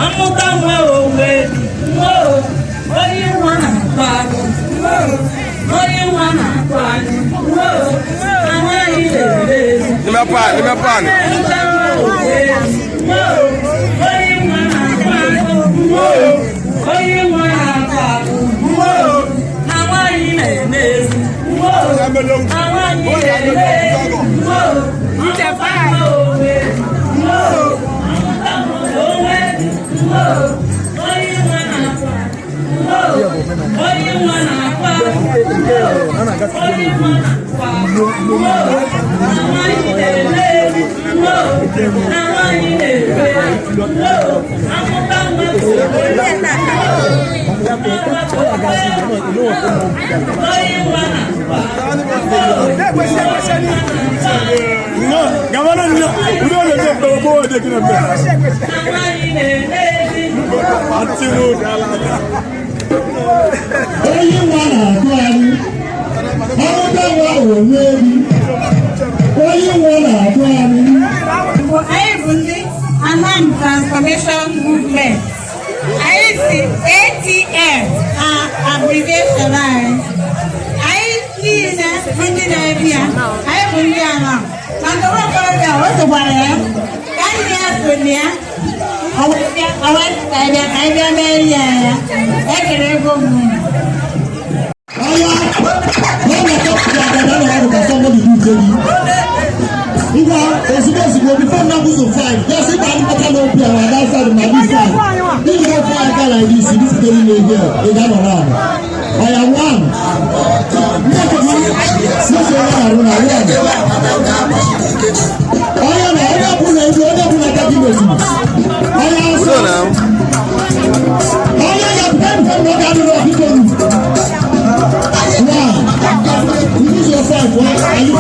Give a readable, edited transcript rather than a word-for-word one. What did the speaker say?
Amụta nwa onwe nwa, onye nwa na-akpọ agụ, onye nwa na-akpọ agụ, nwa na nwaanyị na-ere ezi. N'ime pan, n'ime pan. Amụta nwa onwe nwa, onye nwa na-akpọ agụ, nwa, onye nwa na-akpọ agụ, nwa na nwaanyị na-eme ezi, nwa na nwaanyị na-eme ezi, nwa amụta nwa onwe nwa, amụta nwa onwe nwa, onye nwa na-akpọ nwa, onye nwa na-akpọ onye nwa na-akpọ nwa na nwaanyị na-eme ezi, nwa na nwaanyị na-eme nwa, amụta nwa onye nwa na-akpọ. Gavana nna, udo na-ede mgbe gboo ode gị na mgbe. Na nwaanyị na-eme ezi. Ati n'ụda ala ada. Onye nwa na-atụ anyị, amụta nwa onwe ebi, onye nwa na-atụ anyị. Bụ anyị bụ ndị Anam Transformation Movement. Anyị si ATM na abbreviation anyị. Anyị niile bụ ndị na-ebi ya, anyị bụ ndị Anam. Maka nwa okorobịa o sokwara ya, ka ndị ya so na ya, o wee bịa, o wee sị ka anyị bịa mee ya ya. Ekele ego m unu. Aya, when I talk to Agada na ọrụ ka somebody do baby. Ngwa, ozugbo ozugbo, before now goes to five, just if I'm not n'opi and that side na this side. If you go fly car like this, this is very here, ị ga-anọ round. Oya, one. Ndị na arụ na one. Onye na onye ọbụla ebe onye ọbụla aka gị meziri. Onye asọ. Udo na. Onye ga-apụta nke m na ọ ga-anụ n'ọkụkọ. One. This is your five, right? Are you